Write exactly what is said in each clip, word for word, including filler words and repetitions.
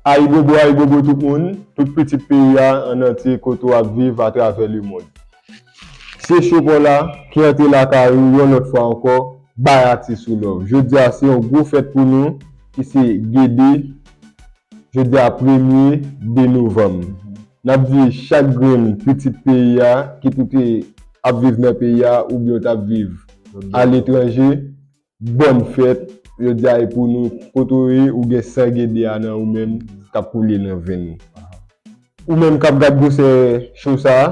Ayibobo, ayibobo tout moun, tout pitit peyi a an antye kote w ap viv atravè lemonn. Se Chopola ki antre lakay ou yon lòt fwa ankò, bay atis ou love. Jodi a se yon gwo fèt pou nou ki se Gede, jodi a premye de novanm. N ap di chak grenn pitit peyi a ki tou te ap viv nan peyi a oubyen w t ap viv aletranje, bòn fèt, jodi a e pou nou, kote w ye, ou gen san Gede a nan ou menm k ap koule nan venn ou. Ou menm k ap gad gwosè show sa a,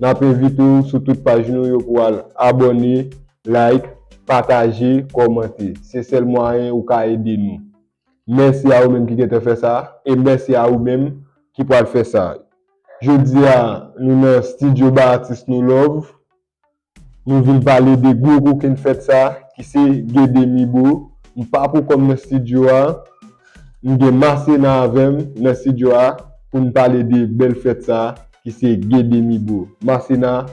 n ap envite w sou tout paj nou yo pou w al abòne, like, pataje, kòmante. Se sèl mwayen ou ka ede nou. Mèsi a ou menm ki gentan fè sa, e mèsi a ou menm ki pral fè sa. Jodi a, nou nan estidyo Bay Atis Nou Love. Nou vin pale de gwo kokenn fèt sa, ki se Gede Mibo. M pa pou kò m nan estidyo a. M gen Masena avè m nan estidyo a pou n pale de bèl fèt sa, ki se Gede Mibo. Masena,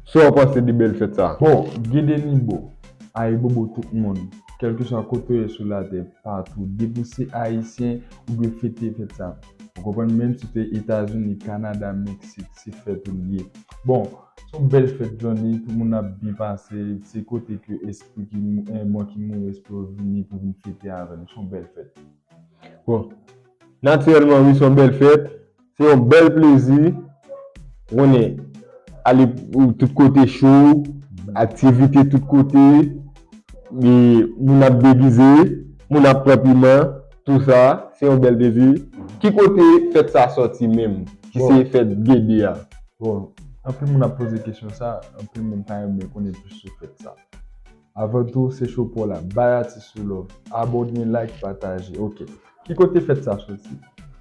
sa w panse de bèl fèt sa? Bon, Gede Mibo, ayibobo tout moun, kèlkeswa kote w ye sou latè, patou, depi w se ayisyen, ou dwe fete fèt sa. Ou konprann? Menm si w te Etazini, Kanada, Meksik, se fèt ou l ye. Bon, se yon bèl fèt, Johnny, tout moun ap byen pase, se kote ke espri ki mou-, eh, mò ki mouri, espri yo vini pou vin fete avè nou. Se yon bèl fèt. Bon, natirèlman, wi, se yon bèl fèt. Se yon bèl plezi. Ou konnen, ale ou tout kote cho, aktivite tout kote, e moun ap degize, moun ap pran piman, tou sa, se yon bèl plezi. Ki kote fèt sa sòti menm, ki se fèt Gede a? Bon, anpil moun ap poze kesyon sa, anpil moun ta renmen konnen plis sou fèt sa. Avan tou, se Chopola, bay atis ou love, abòne, like, pataje. Ok. Ki kote fèt sa soti?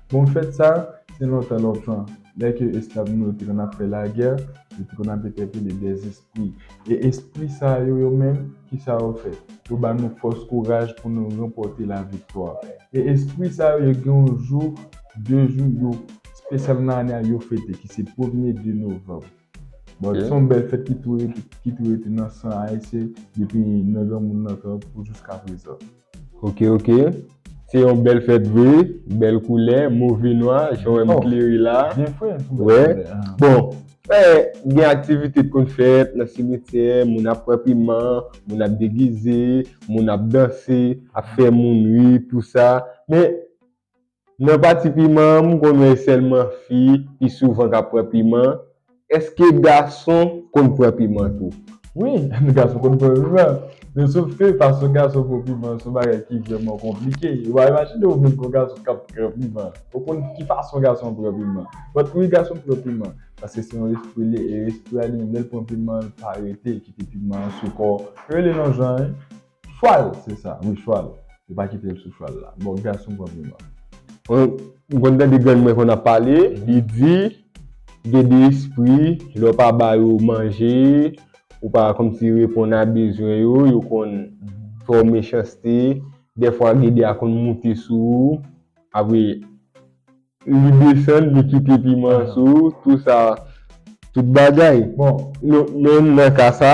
Bon, fèt sa, se lontan, lontan. Lè ke esklav nou yo te konn ap fè lagè, yo te konn ap entèpele dèzespri. E espri sa yo, yo menm, ki sa yo fè? Yo ba nou fòs, kouraj pou nou ranpòte laviktwa. E espri sa yo, yo gen yon jou, de jou, yo espesyal nan ane a, yo fete, ki se premye de novanm. Bon, se yon bèl fèt ki tou rete, ki tou rete nan san ayisyen depi nan granmoun nan tan pou jiska prezan. Ok, ok. Se yon bèl fèt vre, bèl koulè, move nwa, jan w wè m klere la. Byen fre, se yon bèl koulè. Bon, eh, gen aktivite k konn fèt nan simityè, moun ap pran piman, moun ap degize, moun ap danse, ap fè moun ri, tou sa. Men, nan pati piman an, m konn wè sèlman fi ki souvan k ap pran piman. Èske gason konn pran piman tou? Wi, gason konn pran piman. Men sof ke fason gason pran piman, se yon bagay ki vrèman konplike. Ou pa imajine ou menm kon gason k ap pran piman. Ou konn ki fason gason pran piman. But wi, gason pran piman. Paske se yon espri li ye, e espri a li menm, lè l pran piman, l pa rete, kite piman an sou kò. Yo rele l yon jan, wi. Chwal, se sa, wi, chwal. Yo pa kite l sou chwal la. Bon, gason pran piman. Bon, m konn tande grann mwen konn ap pale, li di, gen de espri, lè w pa ba yo manje, ou pa kòmsi reponn a bezwen yo, yo konn fè w mechanste, dèfwa Gede a konn moute sou ou, apre, li desann, li kite piman sou ou, tou sa, tout bagay. Bon. Nou, men nan ka sa,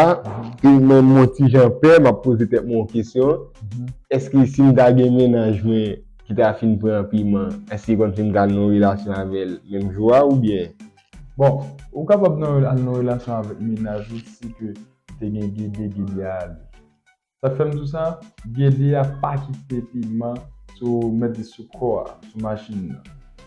ke menm yon ti jan pè, m ap poze tèt mwen yon kesyon. Èske si m ta gen mennaj mwen ki ta fin pran piman, èske kòmsi m ta nan yon relasyon avè l menm jou a oubyen? Bon, ou kapab nan, al nan relasyon avèk mennaj ou si ke te gen Gede, Gede a ale. Sa k fè m di w sa, Gede a pa kite piman sou, mèt di sou kò a, sou machin nan.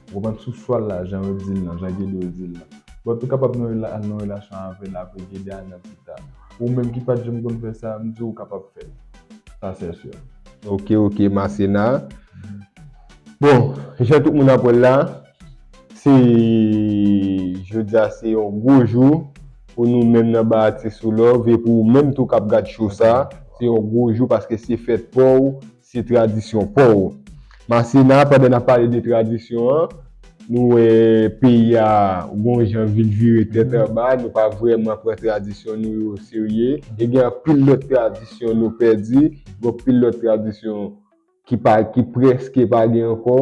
Ou konprann, sou chwal la, jan yo di l lan, jan Gede yo di l lan. But ou kapab nan rela-, nan relasyon avè l apre Gede a nan pita. Ou menm ki pa t janm konn fè sa, m di w ou kapab fè l. Sa se si. Ok, ok, Masena. Bon, jan tout moun ap wè l la, se, jodi a se yon gwo jou pou nou menm nan Bay Atis ou Love, e pou ou menm tou k ap gad show sa, se yon gwo jou paske se fèt pa w, se tradisyon pa w. Masena, pandan n ap pale de tradisyon an, nou wè peyi a gon jan vin vire tèt anba, nou pa vrèman pran tradisyon nou yo oserye, e gen anpil lòt tradisyon nou pèdi, gen anpil lòt tradisyon ki pa, ki prèske pa gen ankò.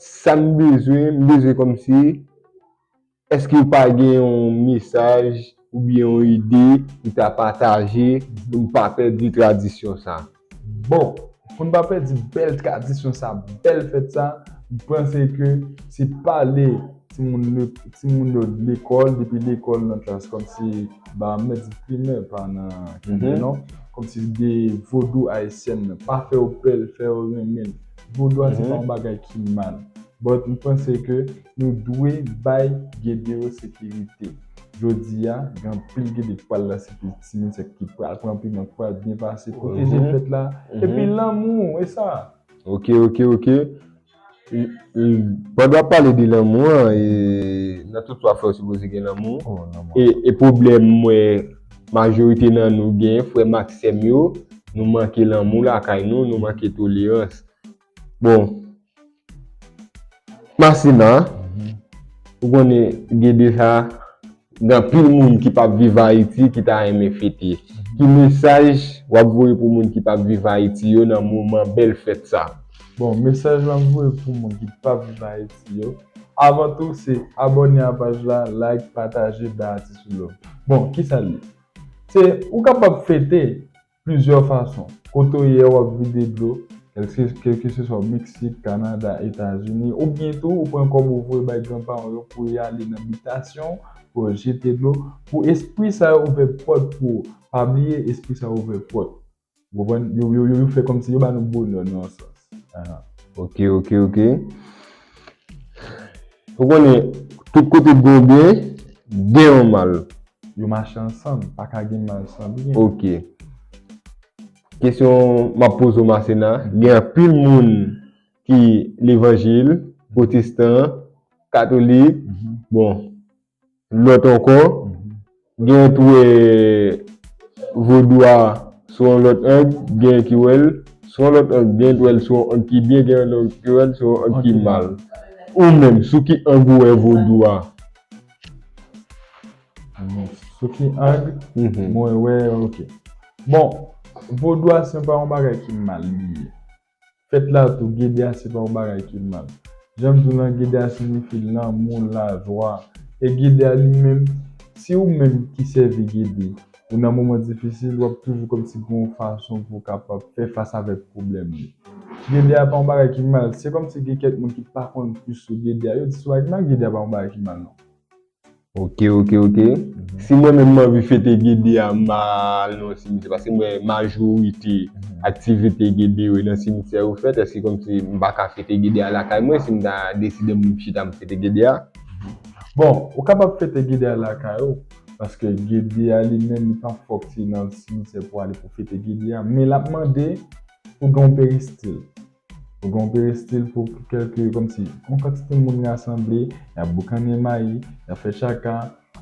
Sa m bezwen, m bezwen kòmsi, èske w pa gen yon mesaj oubyen yon ide ou ta pataje pou n pa pèdi tradisyon sa? Bon, Pou n pa pèdi bèl tradisyon sa, bèl fèt sa, m panse ke se pale timoun le- timoun yo lekòl, depi lekòl nan klas, kòmsi ba m mèt di primè, pa nan kinbe non, kòmsi de vodou ayisyèn nan, pa fè yo pè l, fè yo renmen l. Vodou a se pa yon bagay ki mal. But m panse ke nou dwe bay gede yo sekirite. Jodi a, gen anpil gede ki pral nan simisè, ki pral pran piman, ki pral byen pase. Pwoteje fèt la. Epi lanmou, e sa. Ok, ok, ok. Pandan w ap pale de lanmou an, e, nan tout sa w ap fè, w sipoze gen lanmou. E, e pwoblèm mwen, majorite nan nou gen, frè m ak sè m yo, nou manke lanmou lakay nou, nou manke tolerans. Bon, Masina, ou konnen gen deja gen anpil moun ki p ap viv Ayiti ki ta renmen fete. Ki mesaj w ap voye pou moun ki p ap viv Ayiti yo nan moman bèl fèt sa? Bon, mesaj m ap voye pou moun ki p ap viv Ayiti yo, avan tou, se abòne a paj la, like, pataje, bay atis ou love. Bon, kisa l ye? Se, ou kapab fete plizyè fason. Kote w ye a, w ap vide dlo, kèlkeswa Meksik, Kanada, Etazini, oubyen tou, ou pran kòb ou voye bay granparan w yo pou y ale nan bitasyon, pou yo jete dlo, pou espri sa yo ouvè pòt pou ou. Pa bliye, espri sa yo ouvè pòt. Ou konprann? Yo, yo, yo, yo fè kòmsi yo ba nou bonè nan yon sans. Ahan. Ok, ok, ok. Ou konnen, tout kote gen yon byen, gen yon mal. Yo mache ansanm, pa ka gen mal san byen. Ok. Kesyon m ap poze w, Masina, gen anpil moun ki levanjil, pwotestan, katolik, bon, lòt ankò, gen ki wè vodou a sou yon lòt ang, gen ki wè l sou yon lòt ang, gen ki wè l sou yon ang ki byen, gen ki wè l sou yon ang ki mal. Ou menm, sou ki ang ou wè vodou a? Sou ki ang mwen wè, ok. Bon, vodou a se pa yon bagay ki mal li ye. Fèt la tou, gede a se pa yon bagay ki mal. Jan m di w lan, gede a siyifi lanmou, lajwa. E gede a li menm, si ou menm ki sèvi gede, ou nan moman difisil, w ap toujou kòmsi gen yon fason pou w kapab fè fas avèk pwoblèm li. Gede a pa yon bagay ki mal. Se kòmsi gen kèk moun ki pa konn plis sou gede a. Yo di sou ak nan gede a pa yon bagay ki mal non. Ok, ok, ok. Si mwen menm m anvi fete gede a, m al nan yon simitye, paske m wè majorite aktivite gede yo nan simitye yo fèt, èske kòmsi m pa ka fete gede a lakay mwen si m ta deside m chita m fete gede a? Bon, ou kapab fete gede a lakay ou, paske gede a li menm li pa fòk se nan simitye pou ale pou fete gede a, men l ap mande pou gen yon peristil. Ou gen yon peristil pou kèlke, kòmsi, yon kantite moun rasanble, y ap boukannen mayi, y ap fè tchaka,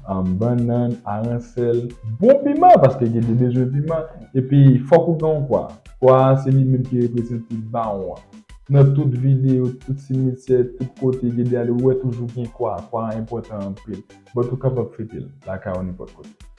um, bannann, aransèl, bon piman, paske gede bezwen piman, epi fòk ou gen yon kwa. Kwa a, se li menm ki reprezante bawon an. Nan tout videyo, tout simityè, tout kote gede ale, ou wè toujou gen kwa. Kwa a enpòtan anpil. But ou kapab fete l lakay ou nenpòt kote.